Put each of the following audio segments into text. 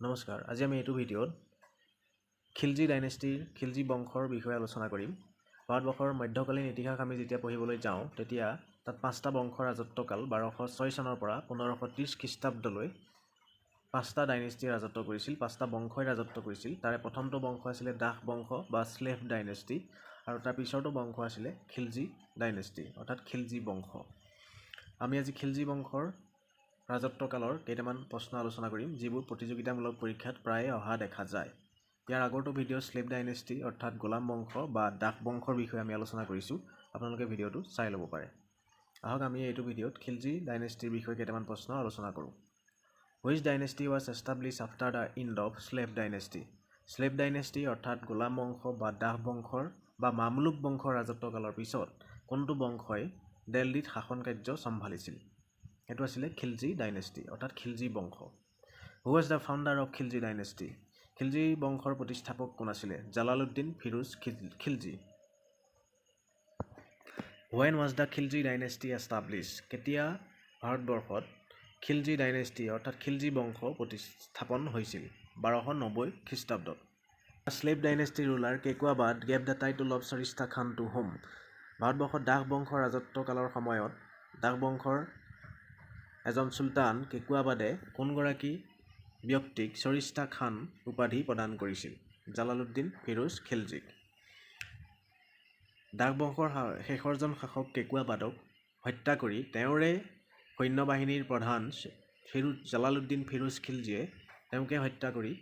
নমস্কাৰ, আজি আমি এইটো ভিডিঅ'ত খিলজী ডাইনেষ্টিৰ, খিলজী বংশৰ বিষয়ে আলোচনা কৰিম। ভাৰতবৰ্ষৰ মধ্যকালীন ইতিহাস আমি যেতিয়া পঢ়িবলৈ যাওঁ, তেতিয়া তাত পাঁচটা বংশৰ ৰাজত্বকাল, 1206 চনৰ পৰা 1530 খ্ৰীষ্টাব্দলৈ পাঁচটা ডাইনেষ্টিয়ে ৰাজত্ব কৰিছিল, পাঁচটা বংশই ৰাজত্ব কৰিছিল। তাৰে প্ৰথমটো বংশ আছিলে দাস বংশ বা শ্লেভ ডাইনেষ্টি আৰু তাৰ পিছৰটো বংশ আছিলে খিলজী ডাইনেষ্টি, অৰ্থাৎ খিলজী বংশ। আমি আজি খিলজী বংশৰ ৰাজত্বকালৰ কেইটামান প্ৰশ্ন আলোচনা কৰিম, যিবোৰ প্ৰতিযোগিতামূলক পৰীক্ষাত প্ৰায়ে অহা দেখা যায়। ইয়াৰ আগৰটো ভিডিঅ' শ্লেভ ডাইনেষ্টি অৰ্থাৎ গোলাম বংশ বা দাস বংশৰ বিষয়ে আমি আলোচনা কৰিছোঁ। আপোনালোকে ভিডিঅ'টো চাই ল'ব পাৰে। আহক, আমি এইটো ভিডিঅ'ত খিলজী ডাইনেষ্টিৰ বিষয়ে কেইটামান প্ৰশ্ন আলোচনা কৰোঁ। Which dynasty was established after the end of Slave dynasty? Slave dynasty অৰ্থাৎ গোলাম বংশ বা দাস বংশৰ বা মামলুক বংশৰ ৰাজত্বকালৰ পিছত কোনটো বংশই দিল্লীত শাসন কাৰ্য চম্ভালিছিল? সেইটো আছিলে খিলজী ডাইনেষ্টি অৰ্থাৎ খিলজী বংশ। Who was the founder of Khilji dynasty? Khilji বংশৰ প্ৰতিষ্ঠাপক কোন আছিলে? Jalaluddin Firoz Khilji. When was the Khilji dynasty established? কেতিয়া ভাৰতবৰ্ষত খিলজী ডাইনেষ্টি অৰ্থাৎ খিলজী বংশ প্ৰতিস্থাপন হৈছিল? 1290 খ্ৰীষ্টাব্দত। Slave dynasty ruler Kaiqubad gave the title of Shaista Khan to whom? ভাৰতবৰ্ষত দাস বংশৰ ৰাজত্বকালৰ সময়ত দাস বংশৰ এজন চুলতান কেকুৱাবাদে কোনগৰাকী ব্যক্তিক চৰিষ্টা খান উপাধি প্ৰদান কৰিছিল? জালালুদ্দিন ফিৰোজ খিলজীক। দাস বংশৰ শেষৰজন শাসক কেকুৱাবাদক হত্যা কৰি তেওঁৰে সৈন্যবাহিনীৰ প্ৰধান জালালুদ্দিন ফিৰোজ খিলজীয়ে তেওঁকে হত্যা কৰি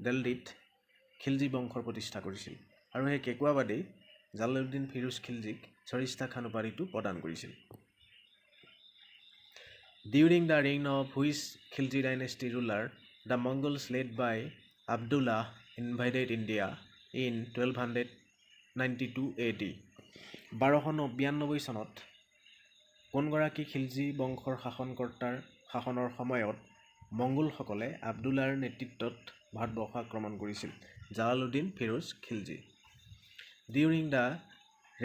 দিল্লীত খিলজী বংশৰ প্ৰতিষ্ঠা কৰিছিল আৰু সেই কেকুৱাবাদেই জালালুদ্দিন ফিৰোজ খিলজীক চৰিষ্টা খান উপাধিটো প্ৰদান কৰিছিল। During the reign of which Khilji dynasty ruler the Mongols led by Abdullah invaded India in 1292 AD? 1292 চনত কোনগৰাকী খিলজী বংশৰ শাসনকৰ্তাৰ শাসনৰ সময়ত মংগোলসকলে আব্দুল্লাৰ নেতৃত্বত ভাৰতবৰ্ষ আক্ৰমণ কৰিছিল? Jalaluddin Firoz Khilji. During the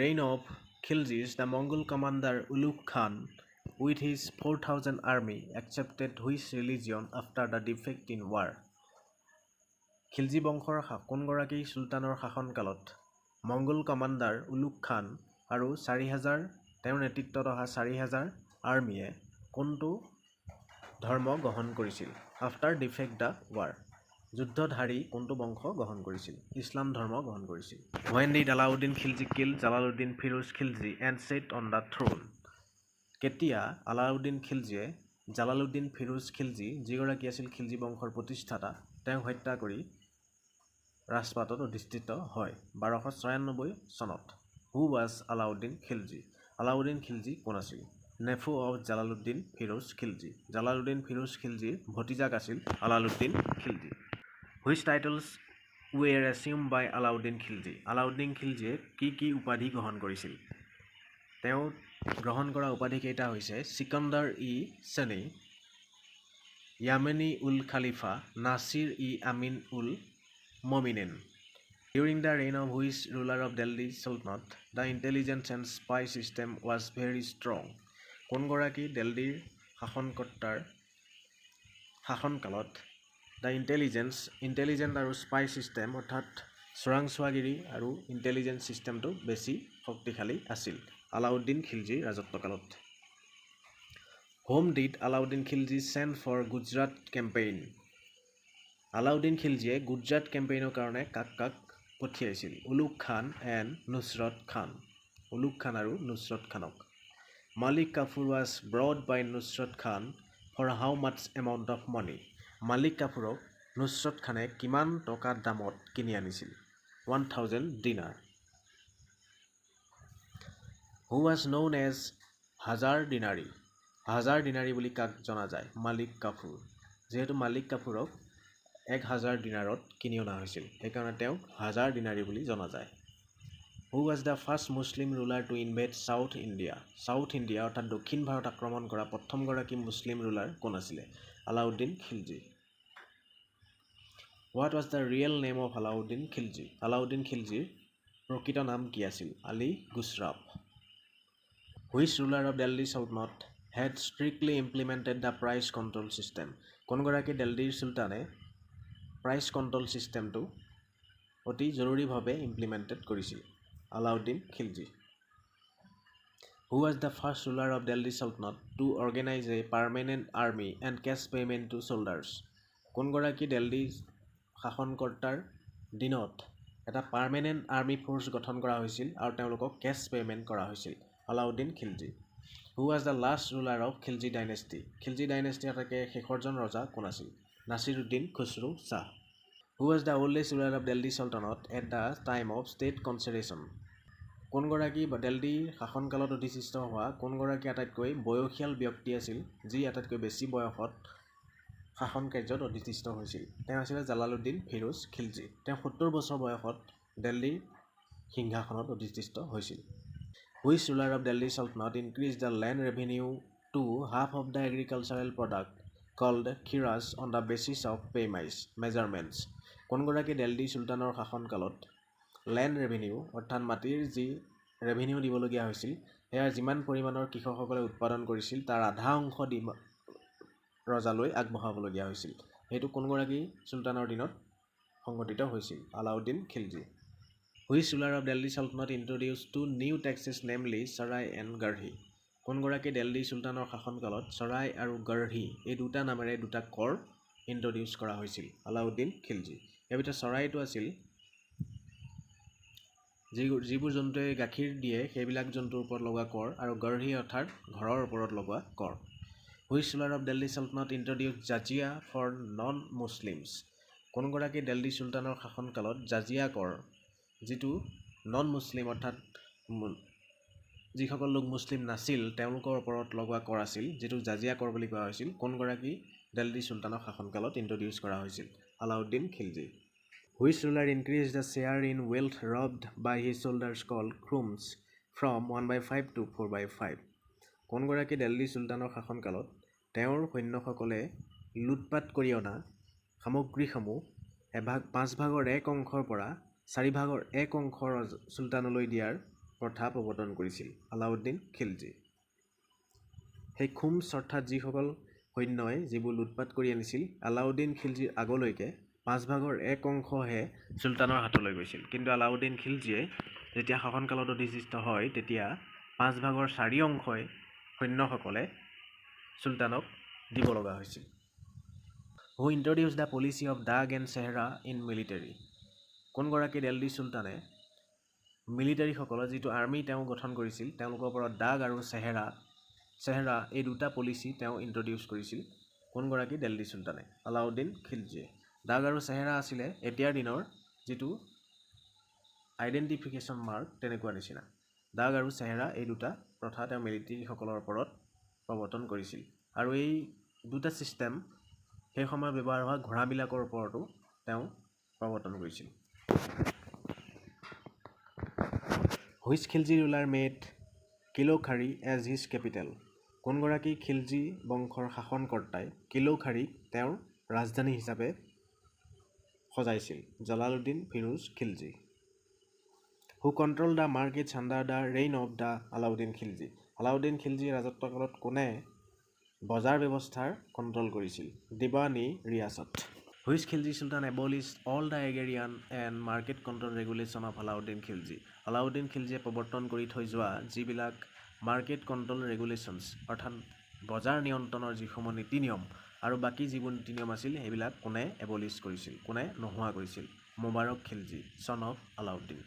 reign of Khiljis, the Mongol commander Ulugh Khan with his 4000 army accepted which religion after the defeat in war? Khilji বংশৰ কোনগৰাকী চুলতানৰ শাসনকালত মংগোল কমাণ্ডাৰ উলুগ খান আৰু 4000, তেওঁৰ নেতৃত্বত অহা 4000 আৰ্মীয়ে কোনটো ধৰ্ম গ্ৰহণ কৰিছিল? আফটাৰ ডিফিট the war, যুদ্ধত হাৰি কোনটো বংশ গ্ৰহণ কৰিছিল? ইছলাম ধৰ্ম গ্ৰহণ কৰিছিল। When did Alauddin Khilji kill Jalaluddin Firoz Khilji and sat on the throne? কেতিয়া আলাউদ্দিন খিলজীয়ে জালালুদ্দিন ফিৰোজ খিলজী, যিগৰাকী আছিল খিলজী বংশৰ প্ৰতিষ্ঠাতা, তেওঁক হত্যা কৰি ৰাজপাটত অধিষ্ঠিত হয়? 1296 চনত। Who was Alauddin Khilji? Alauddin Khilji কোন আছিল? Nephew of Jalaluddin Firoz Khilji. Jalaluddin Firoz খিলজীৰ ভতিজাক আছিল Alauddin Khilji. Which titles were assumed by Alauddin Khilji? Alauddin খিলজীয়ে কি কি উপাধি গ্ৰহণ কৰিছিল? তেওঁ গ্ৰহণ কৰা উপাধিকেইটা হৈছে চিকন্দৰ ই চেনি, য়ামেনি উল খালিফা, নাছিৰ ই আমিন উল মমিনেন। During the reign of which ruler of Delhi Sultanate the intelligence and spy system was very strong? কোনগৰাকী দিল্লীৰ শাসনকৰ্তাৰ শাসনকালত the intelligent আৰু স্পাই ছিষ্টেম, অৰ্থাৎ চোৰাংচোৱাগিৰি আৰু ইণ্টেলিজেঞ্চ ছিষ্টেমটো বেছি শক্তিশালী আছিল? আলাউদ্দিন খিলজীৰ ৰাজত্বকালত। Whom did Alauddin Khilji send for Gujarat campaign? Alauddin খিলজীয়ে Gujarat কেম্পেইনৰ কাৰণে কাক কাক পঠিয়াইছিল? Ulugh Khan and Nusrat Khan. Ulugh খান আৰু নুছৰত খানক। Malik Kafur was bought by Nusrat Khan for how much amount of money? Malik কাফুৰক Nusrat খানে কিমান টকা দামত কিনি আনিছিল? 1000 dinar. Who was known as Hajar Dinari? হাজাৰ দিনাৰী বুলি কাক জনা যায়? মালিক কাফুৰ। যিহেতু মালিক কাফুৰক 1000 দিনাৰত কিনি অনা হৈছিল, সেইকাৰণে তেওঁক হাজাৰ দিনাৰী বুলি জনা যায়। Who was the first Muslim ruler to invade South India? South India অৰ্থাৎ দক্ষিণ ভাৰত আক্ৰমণ কৰা প্ৰথমগৰাকী মুছলিম ৰুলাৰ কোন আছিলে? Alauddin Khilji. What was the real name of Alauddin Khilji? Alauddin খিলজীৰ প্ৰকৃত নাম কি আছিল? Ali গুছৰাব। Which ruler of Delhi Sultanate had strictly implemented the price control system? কোনগৰাকী দিল্লীৰ চুলতানে প্ৰাইচ কণ্ট্ৰল ছিষ্টেমটো অতি জৰুৰীভাৱে ইমপ্লিমেণ্টেড কৰিছিল? Alauddin Khilji. Who was the first ruler of Delhi Sultanate to organize a permanent army and cash payment to soldiers? কোনগৰাকী Delhi শাসনকৰ্তাৰ দিনত এটা permanent army force গঠন কৰা হৈছিল আৰু তেওঁলোকক কেছ পে'মেণ্ট কৰা হৈছিল? Alauddin Khilji. Who was the last ruler of Khilji dynasty? Khilji ডাইনেষ্টিৰ আটাইতকৈ শেষৰজন ৰজা কোন আছিল? Nasiruddin Khusro Shah. Who was the oldest ruler of Delhi Sultanate at the time of state concession? কোনগৰাকী দিল্লীৰ শাসনকালত অধিষ্ঠিত হোৱা কোনগৰাকী আটাইতকৈ বয়সীয়াল ব্যক্তি আছিল, যি আটাইতকৈ বেছি বয়সত শাসন কাৰ্যত অধিষ্ঠিত হৈছিল? তেওঁ আছিলে জালালুদ্দিন ফিৰোজ খিলজী। তেওঁ 70 বছৰ বয়সত দিল্লীৰ সিংহাসনত অধিষ্ঠিত হৈছিল। Which ruler of Delhi Sultanate increase the land revenue to half of the agricultural product called khiraj on the basis of paimaish measurements? কোনগৰাকী Delhi চুলতানৰ শাসনকালত লেণ্ড ৰেভিনিউ, অৰ্থাৎ মাটিৰ যি ৰেভিনিউ দিবলগীয়া হৈছিল, সেয়া যিমান পৰিমাণৰ কৃষকসকলে উৎপাদন কৰিছিল তাৰ আধা অংশ দি ৰজালৈ আগবঢ়াবলগীয়া হৈছিল, সেইটো কোনগৰাকী চুলতানৰ দিনত সংঘটিত হৈছিল? Alauddin Khilji. Which ruler of Delhi Sultanate introduce two new taxes, namely Sarai and Garhi? কোনগৰাকী Delhi চুলতানৰ শাসনকালত চৰাই আৰু গৰ্হি এই দুটা নামেৰে দুটা কৰ ইণ্ট্ৰডিউচ কৰা হৈছিল? আলাউদ্দিন খিলজী। ইয়াৰ ভিতৰত চৰাইটো আছিল যিবোৰ জন্তুৱে গাখীৰ দিয়ে সেইবিলাক জন্তুৰ ওপৰত লগোৱা কৰ, আৰু গৰ্হি অৰ্থাৎ ঘৰৰ ওপৰত লগোৱা কৰ। Which ruler of Delhi Sultanate introduce jizya for non Muslims? কোনগৰাকী Delhi চুলতানৰ শাসনকালত জাজিয়া কৰ, যিটো নন মুছলিম অৰ্থাৎ যিসকল লোক মুছলিম নাছিল তেওঁলোকৰ ওপৰত লগোৱা কৰ আছিল, যিটো জাজিয়া কৰ বুলি কোৱা হৈছিল, কোনগৰাকী দিল্লী চুলতানৰ শাসনকালত ইণ্ট্ৰডিউচ কৰা হৈছিল? Alauddin Khilji. Which ruler increase the share in wealth robbed by his soldiers call khums from 1/5 to 4/5? কোনগৰাকী Delhi চুলতানৰ শাসনকালত তেওঁৰ সৈন্যসকলে লুটপাত কৰি অনা সামগ্ৰীসমূহ এভাগ 5 ভাগৰ 1 অংশৰ পৰা 4 ভাগৰ 1 অংশ চুলতানলৈ দিয়াৰ প্ৰথা প্ৰৱৰ্তন কৰিছিল? আলাউদ্দিন খিলজী। সেই খুমছ অৰ্থাৎ যিসকল সৈন্যই যিবোৰ লুটপাত কৰি আনিছিল, আলাউদ্দিন খিলজীৰ আগলৈকে 5 ভাগৰ 1 অংশহে চুলতানৰ হাতলৈ গৈছিল। কিন্তু আলাউদ্দিন খিলজীয়ে যেতিয়া শাসনকালত অধিষ্ঠিত হয়, তেতিয়া 5 ভাগৰ 4 অংশই সৈন্যসকলে চুলতানক দিব লগা হৈছিল। Who introduce the policy of dagh and sehra in military? কোনগৰাকী Delhi চুলতানে মিলিটাৰীসকলৰ যিটো আৰ্মি তেওঁ গঠন কৰিছিল, তেওঁলোকৰ ওপৰত দাগ আৰু চেহেৰা এই দুটা পলিচি তেওঁ ইণ্ট্ৰডিউচ কৰিছিল? কোনগৰাকী দিল্লী চুলতানে? আলাউদ্দিন খিলজীয়ে। দাগ আৰু চেহেৰা আছিলে এতিয়াৰ দিনৰ যিটো আইডেণ্টিফিকেশ্যন মাৰ্ক, তেনেকুৱা নিচিনা। দাগ আৰু চেহেৰা এই দুটা প্ৰথা তেওঁ মিলিটাৰীসকলৰ ওপৰত প্ৰৱৰ্তন কৰিছিল আৰু এই দুটা ছিষ্টেম সেই সময়ত ব্যৱহাৰ হোৱা ঘোঁৰাবিলাকৰ ওপৰতো তেওঁ প্ৰৱৰ্তন কৰিছিল। Which Khilji ruler made Kilokhari as his capital? কোনগৰাকী Khilji বংশৰ শাসনকৰ্তাই কিলোখাৰীক তেওঁৰ ৰাজধানী হিচাপে সজাইছিল? Jalaluddin Firoz Khilji. Who control the markets under the reign of the Alauddin Khilji? Alauddin খিলজীৰ ৰাজত্বকালত কোনে বজাৰ ব্যৱস্থাৰ কণ্ট্ৰল কৰিছিল? Diwan-i Riyasat. Which Khilji sultan abolish all the agrarian and market control regulation of Alauddin Khilji? Alauddin খিলজীয়ে প্ৰৱৰ্তন কৰি থৈ যোৱা যিবিলাক মাৰ্কেট কণ্ট্ৰল ৰেগুলেশ্যনছ, অৰ্থাৎ বজাৰ নিয়ন্ত্ৰণৰ যিসমূহ নীতি নিয়ম আৰু বাকী যিবোৰ নীতি নিয়ম আছিল, সেইবিলাক কোনে এবলিছ কৰিছিল, কোনে নোহোৱা কৰিছিল? মোবাৰক খিলজী, ছন অফ আলাউদ্দিন।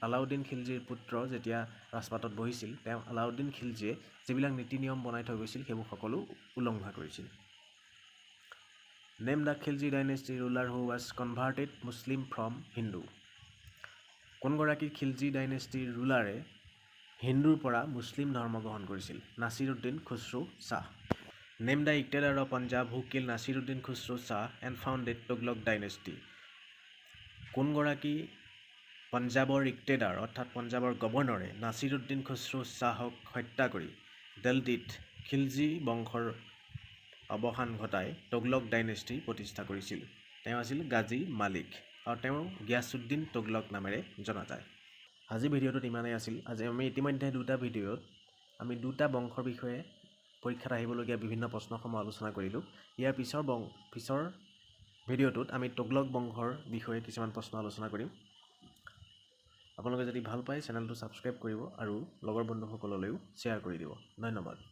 আলাউদ্দিন খিলজীৰ পুত্ৰ যেতিয়া ৰাজপাটত বহিছিল, তেওঁ আলাউদ্দিন খিলজীয়ে যিবিলাক নীতি নিয়ম বনাই থৈ গৈছিল সেইবোৰ সকলো উলংঘা কৰিছিল। Name the Khilji dynasty ruler who was converted Muslim from Hindu. কোনগৰাকী Khilji ডাইনেষ্টিৰ ৰুলাৰে হিন্দুৰ পৰা মুছলিম ধৰ্ম গ্ৰহণ কৰিছিল? Nasiruddin Khusro Shah. Name the Iqtadar of Punjab who kill Nasiruddin Khusro Shah and founded Tughlaq dynasty. কোনগৰাকী পঞ্জাৱৰ ইক্তেদাৰ, অৰ্থাৎ পঞ্জাৱৰ গভৰ্ণৰে নাছিৰুদ্দিন খুছৰু শ্বাহক হত্যা কৰি দিল্লীত খিলজী বংশৰ অৱসান ঘটাই টোগলক ডাইনেষ্টি প্ৰতিষ্ঠা কৰিছিল? তেওঁ আছিল গাজী মালিক আৰু তেওঁ গিয়াছুদ্দিন টোগলক নামেৰে জনা যায়। আজিৰ ভিডিঅ'টোত ইমানেই আছিল। আজি আমি ইতিমধ্যে দুটা ভিডিঅ'ত আমি দুটা বংশৰ বিষয়ে পৰীক্ষাত আহিবলগীয়া বিভিন্ন প্ৰশ্নসমূহ আলোচনা কৰিলোঁ। ইয়াৰ পিছৰ ভিডিঅ'টোত আমি টোগলক বংশৰ বিষয়ে কিছুমান প্ৰশ্ন আলোচনা কৰিম। আপোনালোকে যদি ভাল পায়, চেনেলটো ছাবস্ক্ৰাইব কৰিব আৰু লগৰ বন্ধুসকললৈও শ্বেয়াৰ কৰি দিব। ধন্যবাদ।